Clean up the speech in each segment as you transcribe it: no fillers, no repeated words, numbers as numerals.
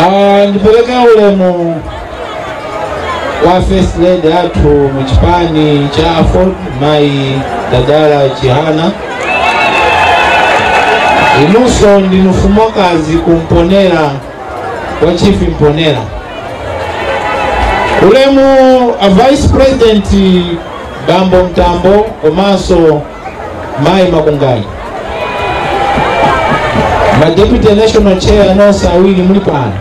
Ndipeleke ulemu wa First Lady athu muchipani cha AFORD, Mai Dadala Chihana. Inunso ndinu mfumukazi kumponera kwa Chief Mponera. Ulemu a Vice President Bambo Mtambo komanso Mai Makungani. Ma Deputy National Chair nonse awiri muli pano.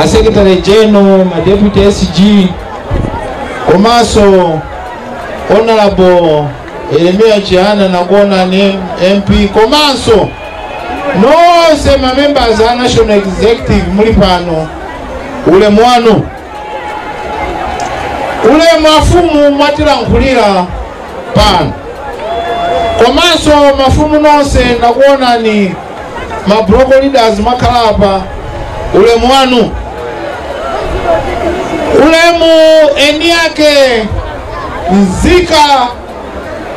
A Secretary General, ma Deputy SG komanso Honorable Yeremia Chihana nakuona ni MP komanso nonse ma members a National Executive muli pano. Ulemu wanu. Ulemu mafumu mwatilankhulira pano. Komanso mafumu nonse nakuona ni ma block leaders mwakhala apa. Ulemu wanu. Ulemu eni yake nzika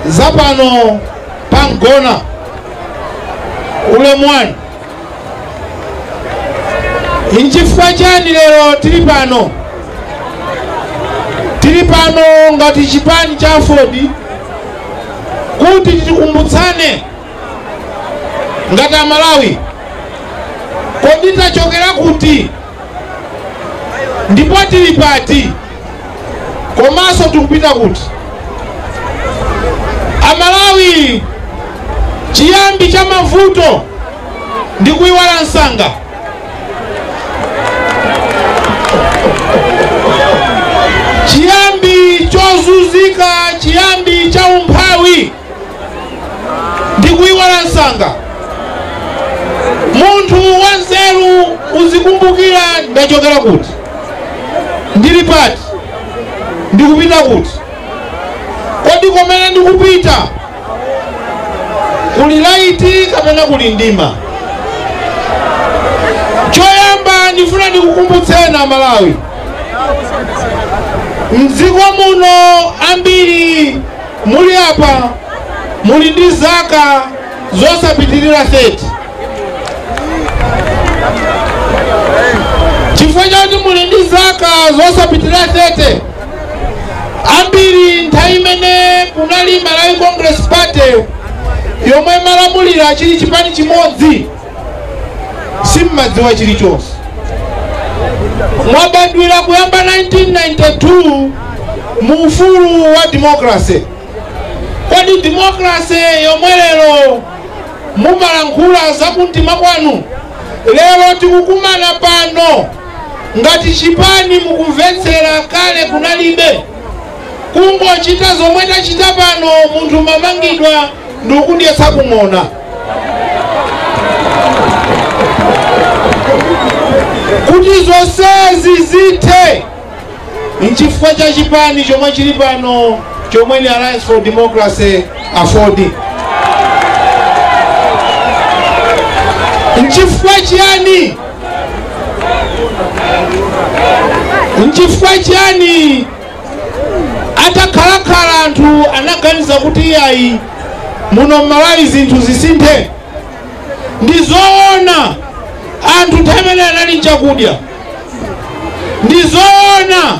zapano pangona. Ulemu wanu. Nchifukwa chani lero tili pano? Tili pano ngati chipani cha AFORD kuti tikumbutsane ngati Amalawi, kodi tachokera kuti ndipo tili pati komanso tikupita kuti. Amalawi, chiyambi cha mavuto ndi kuiwala msanga. Chiyambi chozunzika, chiyambi cha umphawi ndi kuiwala msanga. Munthu wanzeru uzikumbukira ndachokera kuti, ndili pati, ndikupita kuti, kodi komene ndikupita kuli laiti kapena kuli ndima. Choyamba ndifuna ndikukumbutseni Amalawi, mdziko muno ambiri muli apa muli ndi zaka zosapitirira 30. Chifukwa chakuti muli ndi zaka zosapitirira 30, ambiri nthawi imene kunali Malawi Congress Party yomwe malamulira chili chipani chimodzi, simmadziwa chilichonse. Mwabadwira kuyamba 1992 mu ufulu wa democracy. Kodi democracy yomwe lero mumalankhula zakumtima kwanu, lero tikukumana pano ngati chipani mukumvetsera kale kunalibe. Kungochita zomwe tachita pano, munthu mamangidwa ndikudyetsa kung'ona. Kuti zonsezi zithe nchifukwa cha chipani chomwe chili pano, chomwe ni Alliance for Democracy, AFORD. Nchifukwa chiyani? Nchifukwa chiyani atakhalakhala anthu anaganiza kuti iyayi muno Malawi zinthu zisinthe? Ndi zoona anthu nthawi imene anali nchakudya, ndi zoona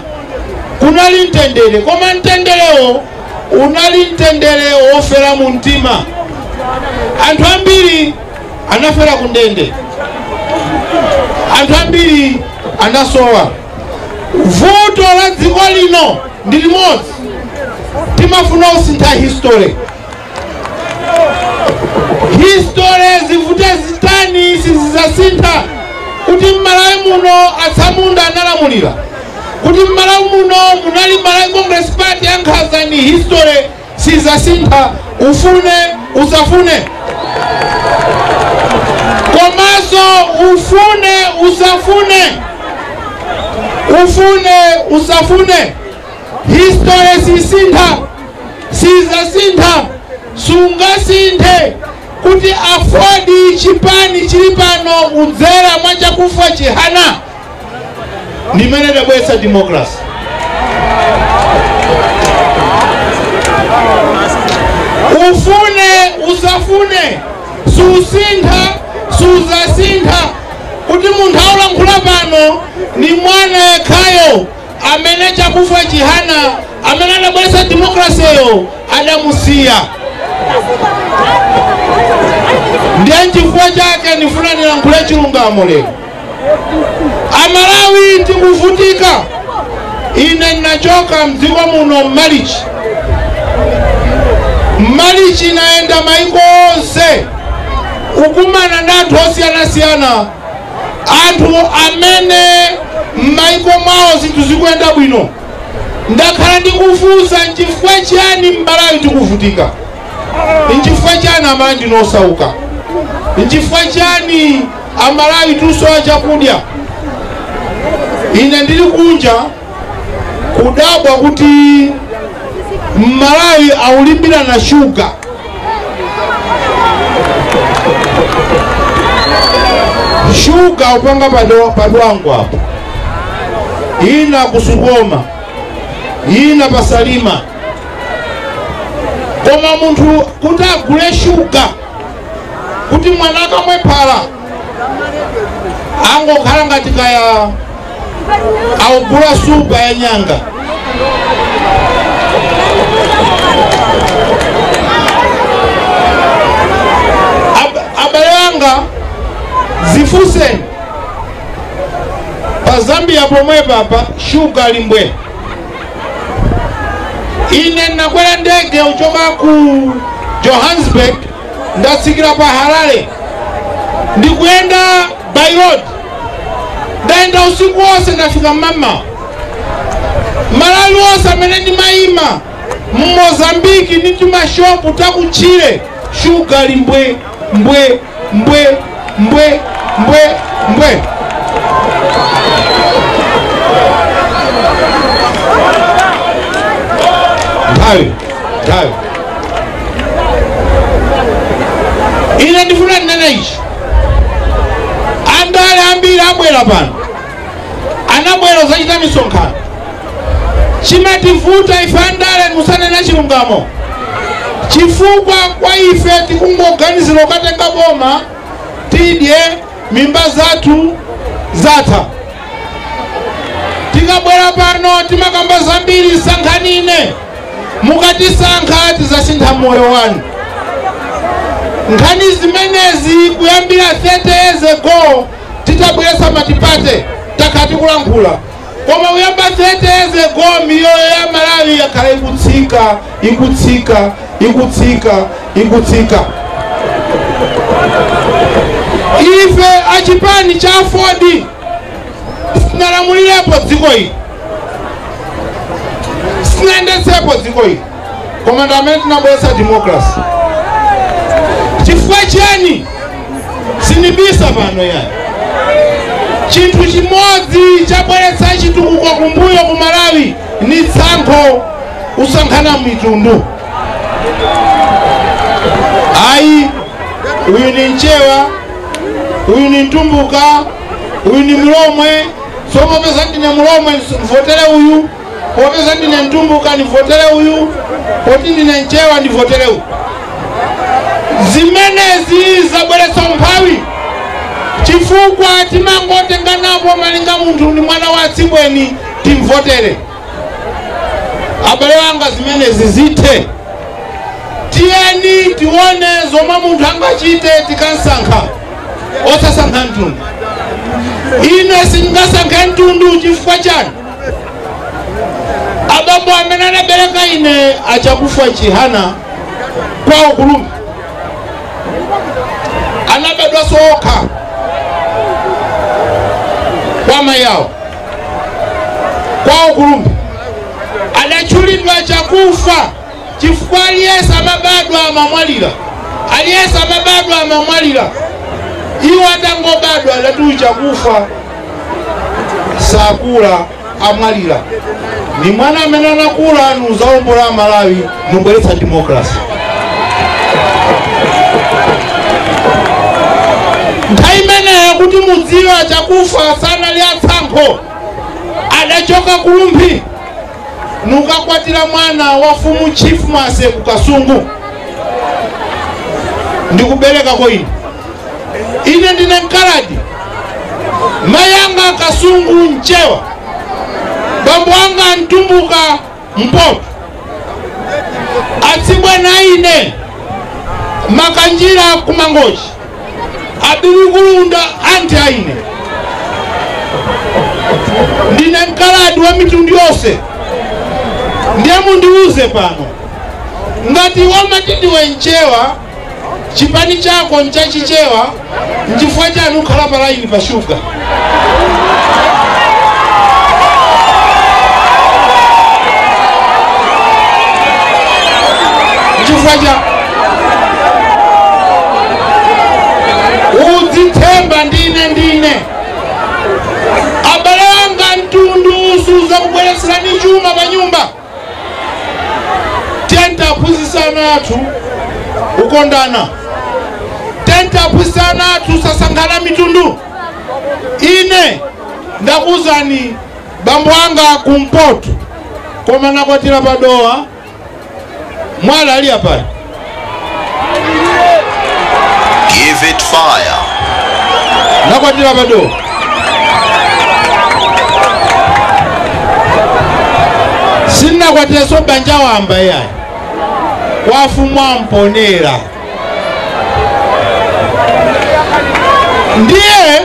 kunali mtendere, koma mtenderewo unali mtendere wofera mu mtima. Anthu ambiri anafera ku ndende, anthu ambiri anasowa. Vuto la dziko lino ndi limodzi, timafuna kusintha history. History zivute zitani sizizasintha. Kuti m'Malawi muno atsamunda analamulira, kuti m'Malawi muno munali Malawi Congress Party yankhanza, ni history sizasintha, ufune usafune. Komanso ufune usafune, ufune usafune, history sisintha, sizasintha. Sungasinthe kuti AFORD chipani chili pano udzera mwa Chakufwa Chihana ndimene dabwetsa democracy. Ufune usafune, susintha suzasintha. Kuti munthu aulankhula pano ni mwana yekhayo amene Chakufwa Chihana amene adabweretsa demokrasiyo adamusiya. Ndiye nchifukwa chake ndifuna ndilankhule chilungamo lero. Amalawi tikuvutika. Ine ninachoka mdziko muno Mmalichi. Mmalichi naenda maiko onse ukumana ndi anthu osiyanasiyana, anthu amene m'maiko mwawo zinthu zikuyenda bwino. Ndakhala ndikufunsa nchifukwa chiyani Mmalawi tikuvutika, nchifukwa chiyani Amalawi ndinosauka, nchifukwa chiyani Amalawi tusowa chakudya. Ine ndili kunja kudabwa kuti Mmalawi aulimbira na shuga. Shuga upanga padwangu apo, ina kusukoma, ina pasalima. Koma munthu kuti agule shuga kuti mwana akamwe phala angokhala ngati kaya augula supa ya nyanga. Abale wanga zifuseni pa Zambia pomwe papa shuga limbwe. Ine nakwera ndege uchoka ku Johannesburg ndatsikira pa Harare, ndikuyenda by road, ndaenda usiku wonse ndafika mama. Malawi wonse amene ndimayima Mozambiki ndi timashopu takutchire shuga limbwe mbwe mbwe mbwe mbwe mbwe. Nthawi ine ndifuna ndinene ichi. Andale ambiri abwera pano, anabwera zachita misonkhano. Chimativuta ife andale musanena chilungamo, chifukwa kwa ife tikungoganizira ukatenga boma tidye mimba zathu zatha. Tikabwera pano timakamba zambiri, sankhanine mukatisankha tizasintha moyo wanu. Nkhani zimenezi kuyambira 30 years ago titabweretsa matipate takati kulankhula, koma kuyamba 30 years ago miyoyo ya Malawi yakhala ikutsika ikutsika ikutsika ikutsika. Ife achipani cha Aford sinalamulirepo dziko ili, sinayendetsepo dziko ili, koma ndi amene tinabweretsa democracy. Chifukwa chiyani sinibisa pano yani? Chinthu chimodzi chabweretsa chitukuko kumbuyo ku Malawi ni tsankho, usankhana mitundu. Ayi, uyu ni Mchewa, uyu ni Mtumbuka, uyu ni Mlomwe. So popeza ndine Mlomwe ndivotere uyu, popeza ndine Mtumbuka ndivotere uyu, poti ndine Mchewa ndivotere uyu. Zimenezi zabweretsa umphawi, chifukwa timangotenganapo malinga munthu ni mwana wa tsibweni timvotere. Abale wanga zimenezi zithe. Tiyeni tione zomwe munthu angachite tikansankha, osasankha mtundu. Ine sindingasankhe mtundu chifukwa chani? Abambo amene anabereka ine achakufa Chihana kwawo Kulumbi anabadwa sokha kwa mai yawo kwawo Kulumbi, adatchulidwa Chakufa chifukwa aliyense amabadwa amamwalira, aliyense amabadwa amamwalira. Iwo atangobadwa adati Chakufa sakula amwalira. Ni mwana amene anakula nuzaombola Malawi nubweretsa democracy. Nthawi imeneyo kuti mudziwe Chakufa sanali atsankho, adachoka Kulumbi nukakwatira mwana wa fumu Chief Mwase ku Kasungu ndikubereka ko ine. Ine ndine mkaladi. Mayanga Kasungu Nchewa, bambo anga Ntumbuka Mpoto, atsibwe naine Makanjira Kumangochi, Abirikulunda anti aine. Ndine mkaladi wa mitundu yonse. Ndiye mundiuze pano ngati wamatidi wenchewa chipani chako nchachichewa nchifukwa chanu ukhala pa laini pa shuga. Nchifukwa cha udzithemba ndine abale anga mtundu usuza kubweretserani chuma pa nyumba. Tenta phunzisana athu ukondana, tenta phunzisana athu sasankhana mitundu. Ine ndakuzani bambo anga kumpoto koma nakwatira padowa mwala ali apali. Give it fire. Nakwatira padowa. Sinakwatira so banja wamba yayi wafumwa mponera. Ndiye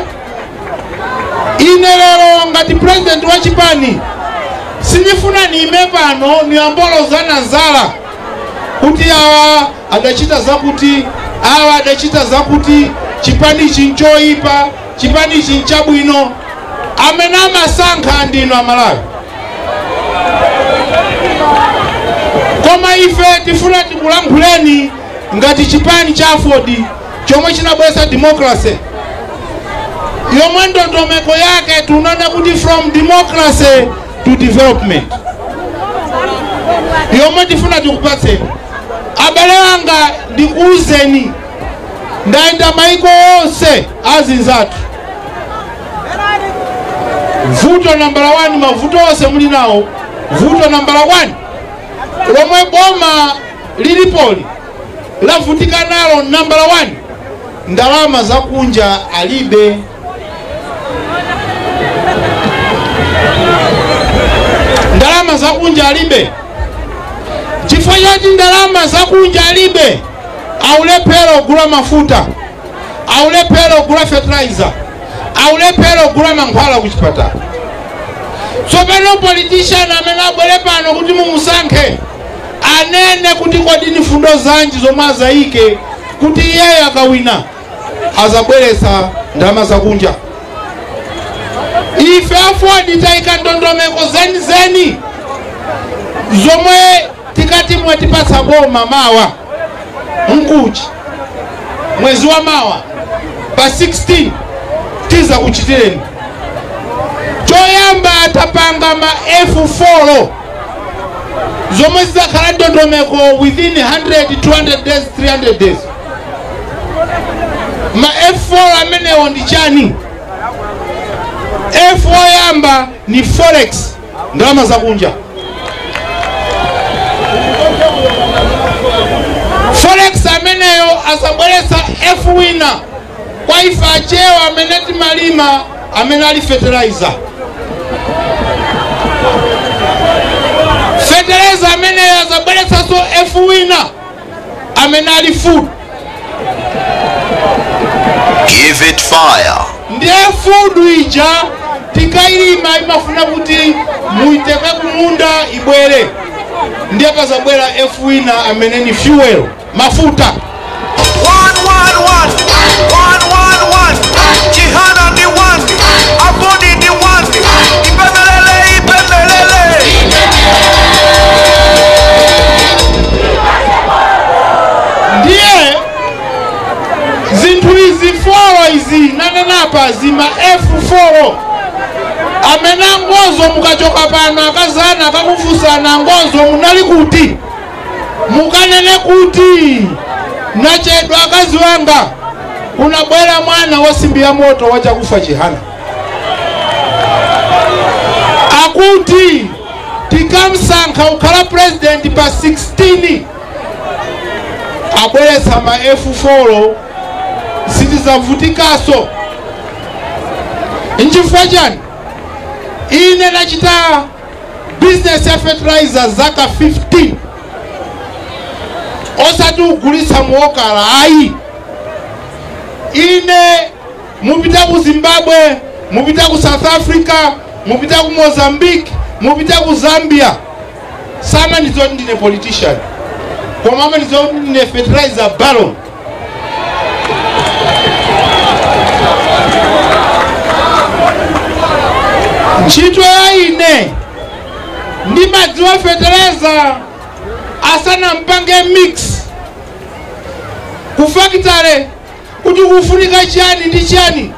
ine lero ngati president wa chipani sinifuna niime pano niambolozana nzala kuti awa adachita zakuti, awa adachita zakuti, chipani ichi nchoipa, chipani ichi nchabwino. Amene amasankha ndinu Amalawi. Koma ife tifuna tikulankhuleni ngati chipani cha AFORD chomwe chinabweretsa democracy, yomwe ndondomeko yake tunaona kuti from democracy to development, yomwe tifuna tikupatseni. Abale anga ndikuuzeni, ndaenda maiko onse azinzathu. Vuto nambala 1, mavuto onse muli nawo, vuto nambala 1 lomwe boma lilipoli lavutika nalo nambala 1, ndalama zakunja alibe. Ndalama zakunja alibe. Chifukwa choti ndalama zakunja alibe, aulephera kugula mafuta, aulephera kugula fertilizer, aulephera kugula mankhwala kuchipatala. Tsopano politician amene abwere pano kuti mumusankhe anene kuti kodi ni fundo zanji zomwe azayike kuti iyeyo akawina azabweretsa ndalama zakunja. Ife AFORD tayika ndondomeko zenizeni zomwe tikati mwatipatsa boma mawa mkuchi mwezi wa mawa pa 16 tiza kuchitireni. Choyamba atapanga ma F4 zomwe zidzakhala ndondomeko within 100, 200 days, 300 days. Ma F4 amenewo ndi chani? F oyamba ni forex, ndalama zakunja. Forex ameneyo asabweretsa F winner kwa ife achewa amene timalima amene ali fertilizer. Fertilizer ameneyo asabweretsanso F winner amene ali food. Give it fire. Ndiye food ija tikailima imafuna kuti muiteke kumunda ibwere. Ndiye pazabwera F winner amene ni fuel, mafuta. 1 1 1 1 1 1. Chihana ni 1, AFORD ni 1. Ipembelele, ipembelele. Ndiye zinthu izi 4 izi nanenapa zima F4 amene angozo mukachoka pano akazana akakufusana ngozo munali kuti mukanene kuti nachedwa akazi wanga kunabwera mwana wasimbi ya moto wachakufa Chihana akuti tikamsankha ukhala president pa 16 abweretsa ma F4 sitizavutikaso. Nchifukwa chani? Ine nachita business ya fertilizer zaka 15 osati ugulitsa muokala ayi. Ine mupita ku Zimbabwe, mupita ku South Africa, mupita ku Mozambique, mupita ku Zambia, sama ndizoti ndine politician, koma ama ndizoti ndine fertilizer baron. Ntchito ya ine ndimadziwa fertilizer asana mpange mix ku factory kuti kufunika chiyani ndi chiyani.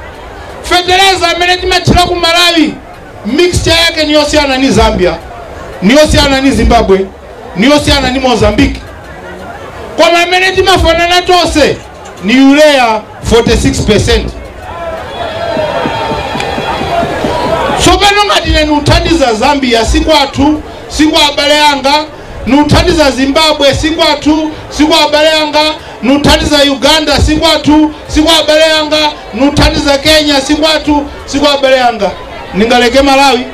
Fertilizer amene timathira ku Malawi mixture yake niyosiyana ni Zambia, niyosiyana ni Zimbabwe, niyosiyana ni Mozambique. Koma amene timafanana tonse ni urea 46%. Tsopano ngati ine niuthandiza Zambia sikwathu, sikwa abale anga, niuthandiza Zimbabwe sikwathu, sikwa abale anga, niuthandiza Uganda sikwathu, sikwa abale anga, niuthandiza Kenya sikwathu, sikwa abale anga, ningaleke Malawi?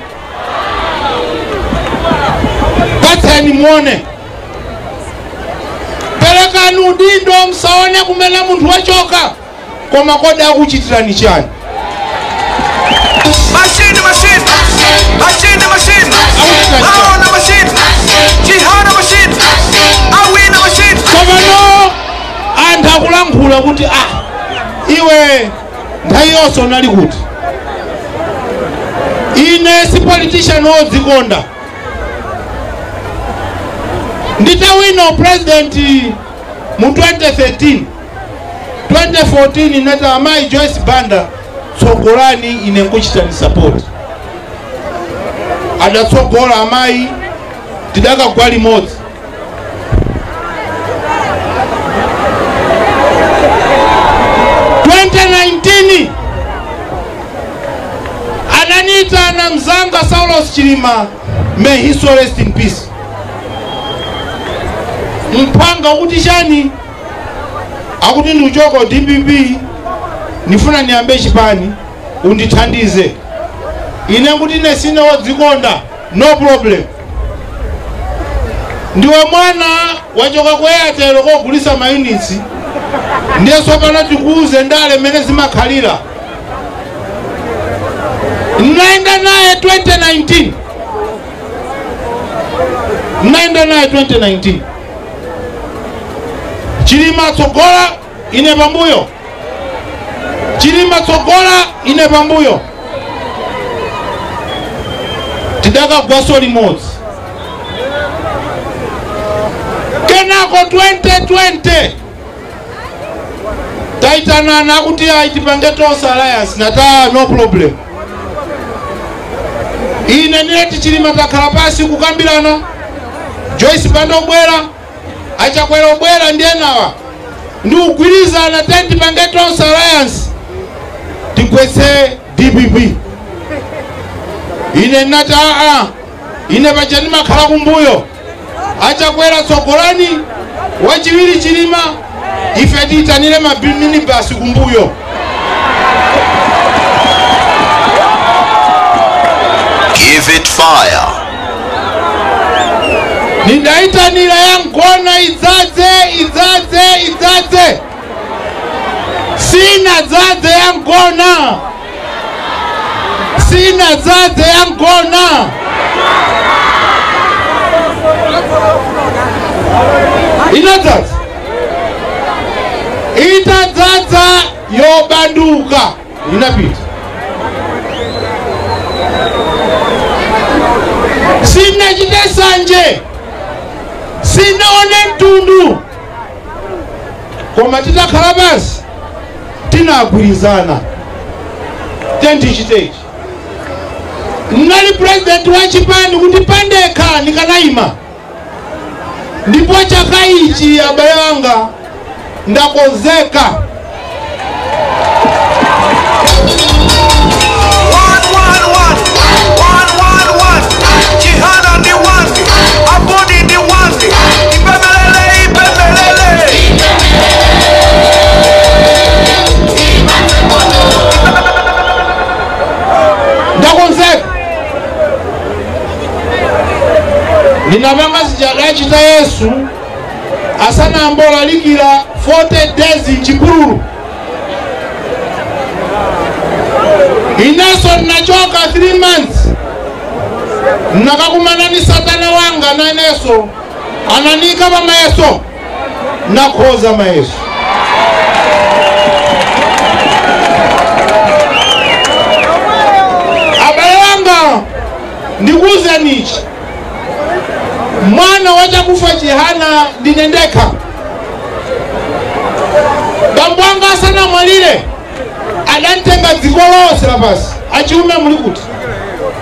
Patseni muone, perekani udindo, msaone kumene munthu wachoka, koma kodi akuchitirani chani? Machine, machine, machine, machine, Aona machine, Chihana machine, Awina machine. Tsopano anthu akulankhula kuti iwe nthawi yonse unali kuti. Ine si politician wodzikonda. Nditawina president mu 2013, 2014 nata amayi Joyce Banda tsogolani ine nkuchitani support. Adatsogola amayi tidakagwa limodzi. 2019 ananita na mzanga Saulos Chilima, may he so rest in peace. Mpanga kuti chani akuti ndiuchoko DPP, nifuna niambe chipani undithandize. Ine kuti ine sine wodzikonda, no problem. Ndiwe mwana wachoka ku Airtel kogulisa mayunitsi, ndiye tsopano tikuuze ndale mmene zimakhalira. Naenda naye 2019, naenda naye 2019 Chilima tsogola ine pambuyo, Chilima tsogola ine pambuyo, tidakagwaso limodzi. Kenako 2020 taitanana kuti aitipange Tonse Alliance, nata no problem. Ine ndinati Chilima takhala pasi kukambirana, Joyce Banda obwera, Achakwera obwera, ndiye nawa ndikugwirizana tipange Tonse Alliance tigwetse DPP. Ine ndinati ine paja ndimakhala kumbuyo, Achakwera tsogolani, wachiwiri Chilima, ife tiyitanire maminibasi kumbuyo. Give it fire. Nindaitanira yangona idzadze, idzadze, idzadze. Sina dzadze yangona, sina dzadze yangona. Inadzadza, itadzadza yobanduka inapita. Sina chite sanje, sinaone mtundu, koma titakhala basi tinagwirizana tendichitechi. Nali president wa chipani kuti pandekha nikanaima, ndipo chaka ichi abale wanga ndakonzeka. 1 1 1 1 1 1 Chihana ndi 1, Abodi ndi 1, Ipembelele, ipembelele. Tinapanga zijadachita Yesu asana ambola likila 40 days nchipululu. Inaso nachoka 3 months. Nakakumana ni satana wanga na neso. Ananika mama Yesu. Nakoza maeso. Abale wanga ndikuze nichi. Mwana wacha kufa Chihana ndinendeka. Bambwanga sana mwalile. Adantenga dziko lonse lapasi. Achiume mulikuti.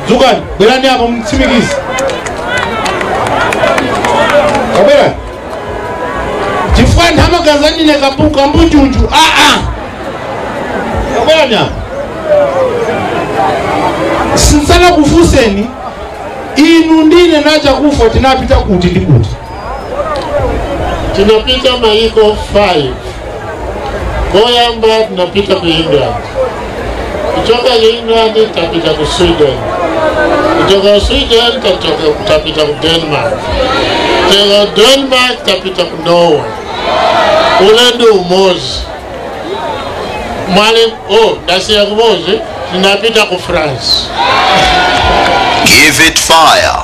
Zukani, bwerani apo mtsimikizi. Kabera. Chifukwa nthama ndine kapuka mbunjunju. Kabwerani apo. Sinsana kufuseni. Inu ndine nacha kufa tinapita kuti ndi kuti. Tinapita maiko 5. Koyamba tunapita ku England. Kutoka England tutapita ku Sweden. Kutoka Sweden tutapita ku Denmark. Kutoka Denmark tutapita ku Norway. Ulendo umozi. Mwalimu, oh, ndasiya kumozi, tunapita ku France. Give it fire.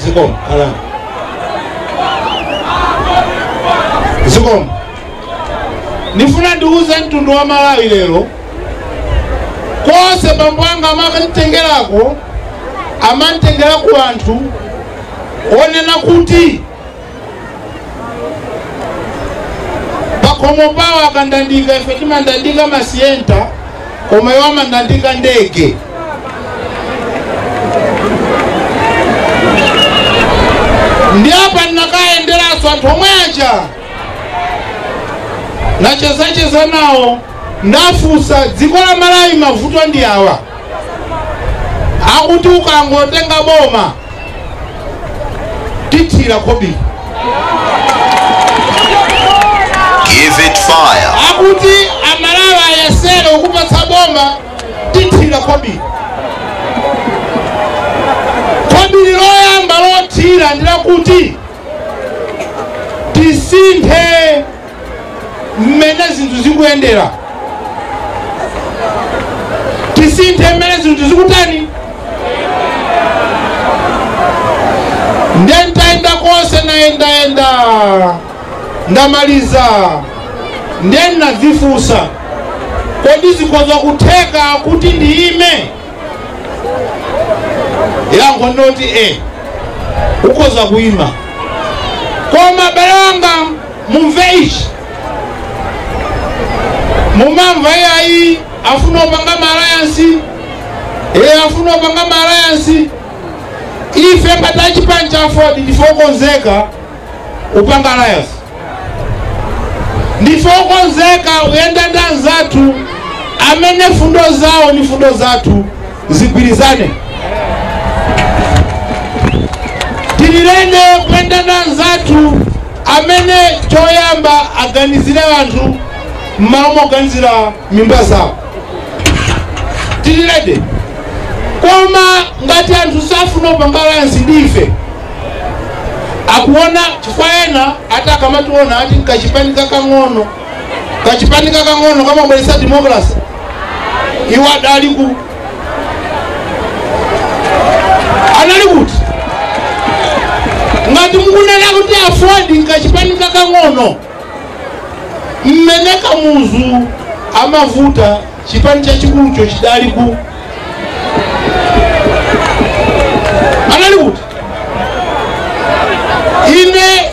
Zikom, ala. Zikom. Nifuna ndiuze mtundu wa Malawi lero. Kose bambo anga amakanditengerako, amanditengera ku anthu onena kuti pakhomo pawo akandandika ife timandandika masiyenta koma iwo amandandika ndege. Ndi apa ndinakayenderanso anthu omwe aja. Nachezacheza nawo ndafusa dziko la Malawi mavuto ndi awa. Akuti ukangotenga boma tithira khobiri. Give it fire. Akuti amalawi ayesere ukupatsa boma tithira khobiri. Khobiri loyamba lothira ndilakuti tisinthe mmene zinthu zikuyendera. Tisinthe mmene zinthu zikutani. Ndentaenda konse naendaenda ndamaliza ndenadzifusa kodi zikhoza kutheka kuti ndiyime. Yankho ndoti ukhoza kuyima. Koma balanga mumve ichi. Mumamva iyayi afuna opanga alliance, afuna opanga alliance. Ife ngati chipani cha Ford ndife okonzeka upanga alliance. Ndife okonzeka uyenda ndi anzathu amene fundo zawo ni fundo zathu zigwirizane. Tililende kuyenda ndi anzathu amene choyamba aganizire anthu mmalo moganizira mimba zawo. Tililende. Koma ngati anthu safuna kupanga alliance ndife akuona chifukwa ena ati akamationa ati kachipani kakang'ono, kachipani kakang'ono kamabweretsa democracy. Iwo adali ku anali kuti ngati mukunena kuti Aford nkachipani kakang'ono mmene Kamuzu amavuta chipani chachikulucho chidali ku anali kuti.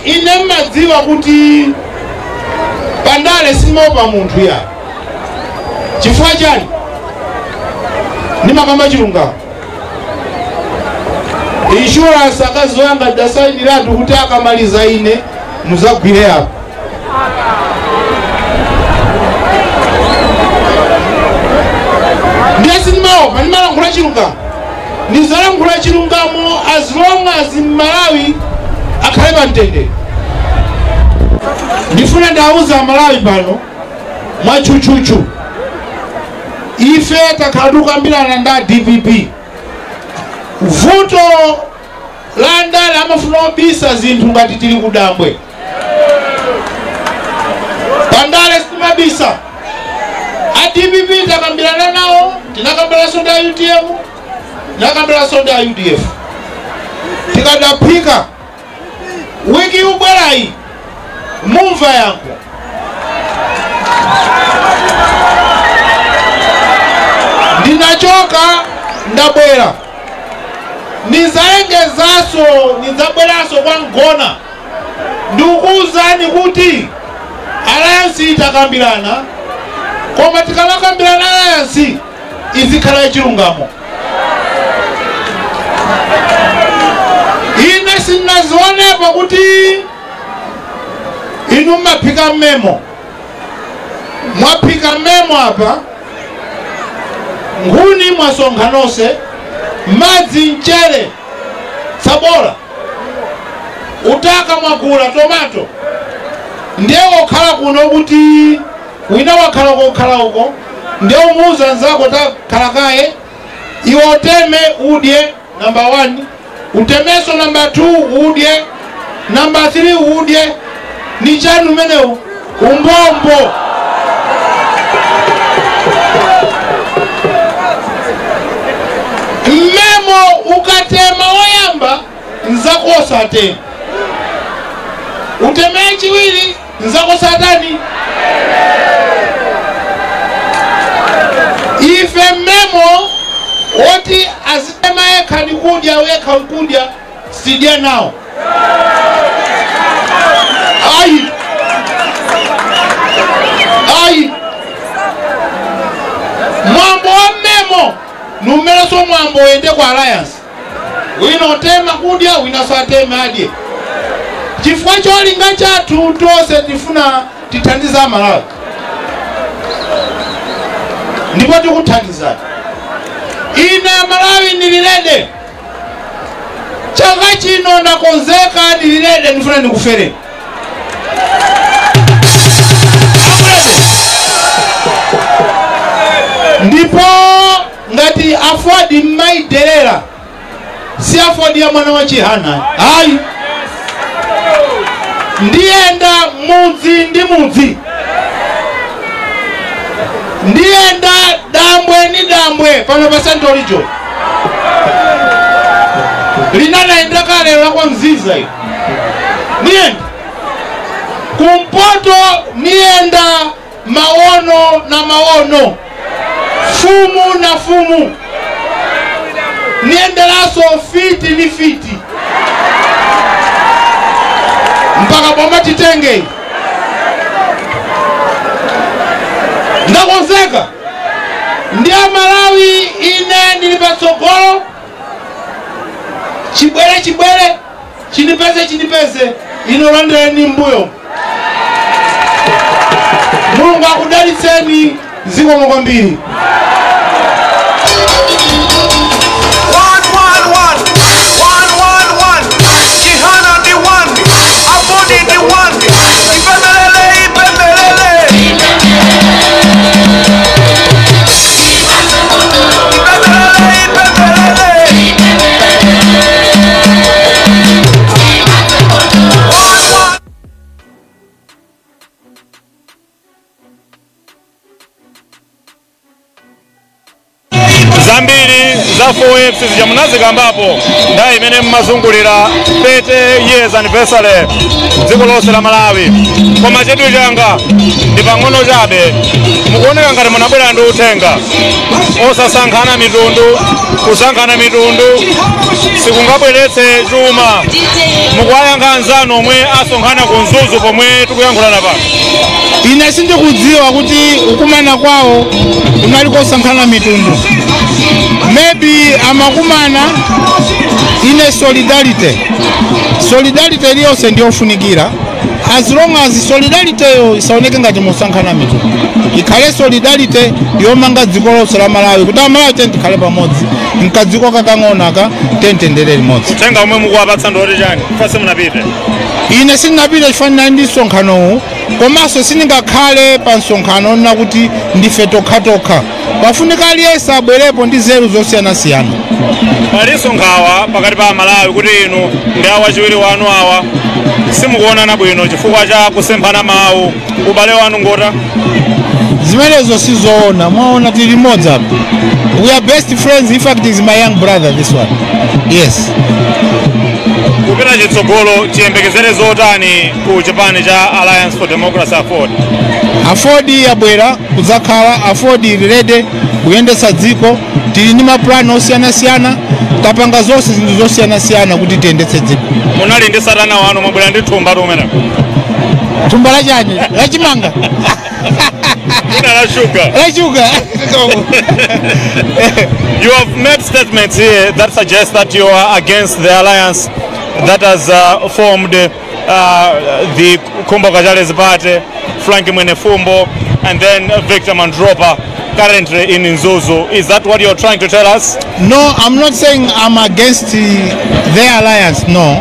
Ine mmadziwa kuti pandale simaopa munthu ya. Chifukwa chani? Ndimakamba chilungamo. Insurance akazi wanga ndasainiratu kuti akamaliza ine muzagwire apo. Ndiye sindimaopa, ndimalankhula chilungamo. Ndizalankhula chilungamo as long as Malawi akhale pamtendere. Ndifuna ndauza Malawi pano mwachuchuchu. Ife takhala tikukambirana nda DPP. Vuto La ndale amafuna obisa zinthu ngati tili kudambwe. Pandale sitimabisa. A DPP takambirana nawo, tinakambira ndi a UTM, tinakambira ndi a UDF. Tikadaphika wiki ubwerayi mumva yankho. Ndinachoka ndabwera, nizalengezaso, nizabweraso kwa ngona. Ndikukuwuzani kuti alliance itakambirana, koma tikamakambirana alliance izikhala chilungamo. Ine sinazionepo kuti inu mwaphika mmemo, mwaphika mmemo apa, nkhuni mwasonkha nonse, madzi, mchere, tsabola, utaka mwagula, tomato. Ndiye wokhala kuno kuti wina wakhala kokhala uko, ndiye umuuza nzako takhala kaye iwe uteme udye namba 1, utemeso namba 2 udye, namba 3 udye. Ni chanu umenewu umbombo. Mmemo ukatema woyamba nzako osatema, utemee chiwiri nzako satani. Ife mmemo oti azitema yekha ni kudya wekha kudya sidya nawo. Ayi ayi, mwambo wa mmemo numeleso mwambo wende kwa alliance, wina otema kudya wina satema adye. Chifukwa cholinga chathu tonse tifuna tithandiza Malawi, ndipo tikuthandizani. Ine Malawi nililede chaka chino ndakonzeka, nililede ndifuna ndikufereni. Ndipo ngati afodi mmaidelera, si afodi ya mwana wa Chihana ayi. Ndiyenda mudzi ndi mudzi, ndiyenda dambwe ni dambwe pano pa Central Region. Linanaenda kale la kwa Mziza iyo. Niyenda kumpoto, niyenda maono na maono, fumu na fumu, niendelaso fiti ni fiti mpaka boma titenge. Ndakonzeka ndiye Malawi ine ndili patsogolo. Chibwere chibwere, chinipeze chinipeze, ino landireni mbuyo. Mulungu akudalitseni zikomo kwambiri. 1 1 1 1 1 1. Chihana ndi 1, Abodi ndi 1. Ipembelele, ipembelele, ipembelele, ipembelele. 1 1. Zambiri za 4Fs zijamunazikambapo nthawi imene mmazungulira 30 years anniversary dziko lonse la Malawi. Koma chidwi changa ndi pang'ono chabe, mukuoneka ngati munabwera ndi uthenga osasankhana mitundu. Kusankhana mitundu sikungabweretse chuma. Mukuwayankha anzanu omwe asonkhana ku Mzuzu pomwe tikuyankhulana pano. Ine sindikudziwa kuti kukumana kwawo kunali kosankhana mitundu. Maybe amakumana ine solidarity. Solidarity iliyonse ndiyofunikira, as long as solidarity yo isaoneke ngati musankhana mitundu, ikhale solidarity yomanga dziko lonse la Malawi, kuti Amalawi tikhale pamodzi nkadziko kakang'ono aka tentendere limodzi. Uthenga omwe mukuwapatsa ndi oti chani? Fase munapite. Ine sindinapite chifukwa ndinali ndi msonkhanowu. Komanso sindingakhale pa msonkhano na kuti ndife tokhatokha, pafunika aliyense abwerepo ndi nzeru zosiyanasiyana. Palinso nkhawa pakati pa Amalawi kuti inu ndi awachiwiri wanu awa simukuonana bwino chifukwa cha kusemphana mawu. Ubale wanu ngota? Zimenezo sizoona. Mwaona, tili limodzi apa. We are best friends. In fact, is my young brother, this one, yes. Kupita chitsogolo, chiyembekezere zotani ku chipani cha Alliance for Democracy, AFORD? AFORD yabwera kudzakhala. AFORD ili ready kuyendetsa dziko. Tili ndi mapulani osiyanasiyana, tapanga zonse zinthu zosiyanasiyana kuti tiyendetse dziko. Munali ndi satana wanu, mwabwera ndi thumba tumene. Thumba lachani? Lachimanga? Kuna la sugar. Lachuga. You have made statements here that suggest that you are against the alliance that has formed the Khumbo Kachali's party, Frank Mwenefumbo, and then Victor Mandropa, currently in Mzuzu. Is that what you're trying to tell us? No, I'm not saying I'm against their alliance. No.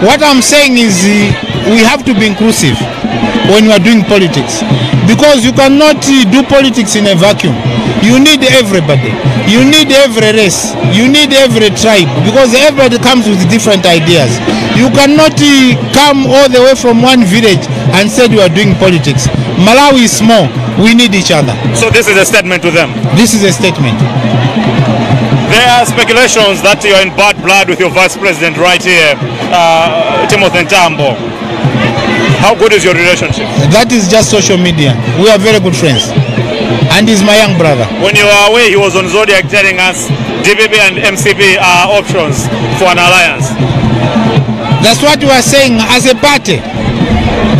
What I'm saying is we have to be inclusive when we are doing politics, because you cannot do politics in a vacuum. You need everybody. You need every race. You need every tribe, because everybody comes with different ideas. You cannot come all the way from one village and say you are doing politics. Malawi is small. We need each other. So this is a statement to them. This is a statement. There are speculations that you are in bad blood with your vice president right here, Timothy Mtambo. How good is your relationship? That is just social media. We are very good friends. And he's my young brother. When you were away, he was on Zodiak telling us DPP and MCP are options for an alliance. That's what we are saying as a party.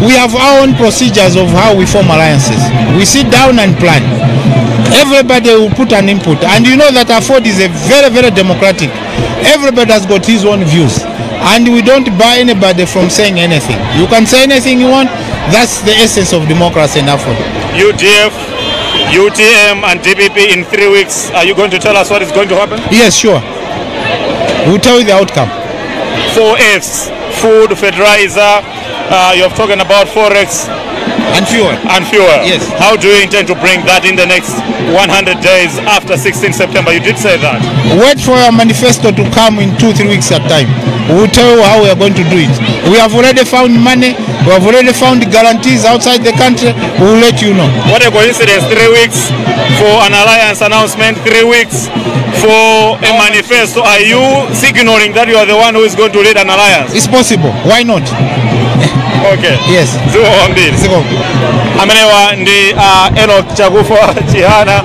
We have our own procedures of how we form alliances. We sit down and plan. Everybody will put an input. And you know that AFORD is a very, very democratic. Everybody has got his own views. And we don't bar anybody from saying anything. You can say anything you want. That's the essence of democracy in AFORD. UDF, UTM and DPP in 3 weeks. Are you going to tell us what is going to happen? Yes, sure. We'll tell you the outcome. Four Fs: food, fertilizer, you have talking about forex And fuel. And fuel. Yes. How do you intend to bring that in the next 100 days after 16 September? You did say that. Wait for our manifesto to come in 2, 3 weeks at time. We will tell you how we are going to do it. We have already found money. We have already found guarantees outside the country. We will let you know. What a coincidence. 3 weeks for an alliance announcement, 3 weeks for a manifesto. Are you signaling that you are the one who is going to lead an alliance? It's possible. Why not? Okay. Yes. Zikomo kwambiri. Zikomo. Amenewa ndi Enoch Chakufwa Chihana.